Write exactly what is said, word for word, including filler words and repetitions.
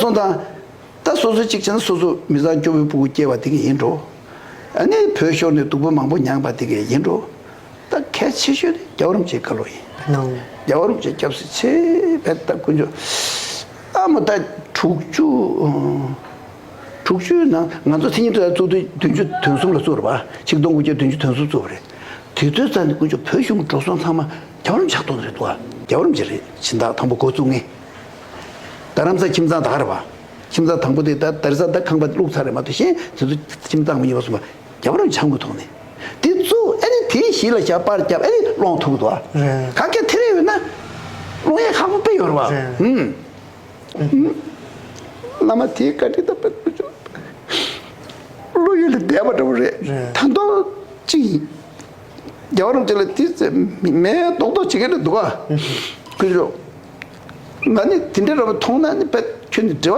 སོང་ཙང་། ད་སོ་སོ་གཅིག་བྱས་ན་སོ་སོ་མི་ཚང་སྐྱོ་བོའི་སྤུ་གུ་སྐྱེས་པ་དེ་ག་ཡིན་འགྲོ། ཨ་ནི་བོད་ཤོར་ནས་སྡུག་པོ་མང་པོ་མྱངས་པ་དེ་ག་ཡིན་འགྲོ། ད་གལ་ཆེ་ཤོས་དེ་རྒྱལ་བ་རིན་པོ་ཆེའི་བཀའ་སློབ་ཡིན། ནོ། རྒྱལ་བ་རིན་པོ་ཆེ་སྐྱབས་སུ་མཆི་བས། ད་དཀོན་མཆོག་ཨ་མོ་ད་དྲུག་ཅུ། དྲུག་ཅུའི་ནང་ང་ཚོ་མཚན་ཉིད་ཐོག་བཙུགས་དུས་བདུན་ཅུ་དོན་གསུམ་ལ་བཙུགས་རེད་པ། ཆིག་སྟོང་དགུ་བརྒྱ་བདུན་ཅུ་དོན་གསུམ་བཙུགས་པ་རེད། དེ་དུས་ཙམ་ནས་དཀོན་མཆོག་བོད་གཞུང་འགྲོ་སོང་ཚང་མ་རྒྱལ་བ་རིན་པོ་ཆེ་གཏོང་རེད་འདུག་ཨ། རྒྱལ་བ་རིན་པོ་ཆེ་རེད། སྦྱིན་བདག་དང་པོ་འགོ་བཙུགས་མཁན། རྡ་རམ་ས་ཁྱིམ་ཚང་དག་རེད་པ། ཁྱིམ་ཚང་དང་པོ་དེ་ད་དེར་ས་ད་ཁང་པ་བླུགས་ཚར་རེད་མ་གཏོགས་གཞན་དེ་ཚོ་ཁྱིམ་ཚང་མི་ཡོད་པ་སོང་པ། རྒྱལ་བ་རིན་པོ་ཆེ་གི་ཐོག་ནས་དེ་བཙུགས། ཨ་ནི་དེའི་གཞི་ལ་བཞག་པར་བརྒྱབ། ཨ་ནི་སློང་ཐུབ་ཀྱི་འདུག་ཨ། རེད། གང་ག་དེ་རེད་ཡོད་ན་སློང་ཡས་ཁག་པོ་དཔེ་ཡོད་རེད་པ། རེད། ཧུམ། བླ་མ་དེའི་བཀའ་དྲིན་དང་དཔེ་བློ་ཡུལ་ལས་འདས་པ་འདྲ་བོ་རེད། རེད། ད་དུང་གཅིག་ཡིན། རྒྱལ་བ་རིན་པོ་ཆེ་ལ་དེ་ཚེ་མེད་མདོག་མདོག་བྱེད་མཁན་རེད་འདུག་ཨ། ཁོས་ལོ། ང་ནི་དེ་འདྲ་ར་བ་མཐོང་ན་ནི་དཔེ་ཁྱོད་ནི་འབྲེལ་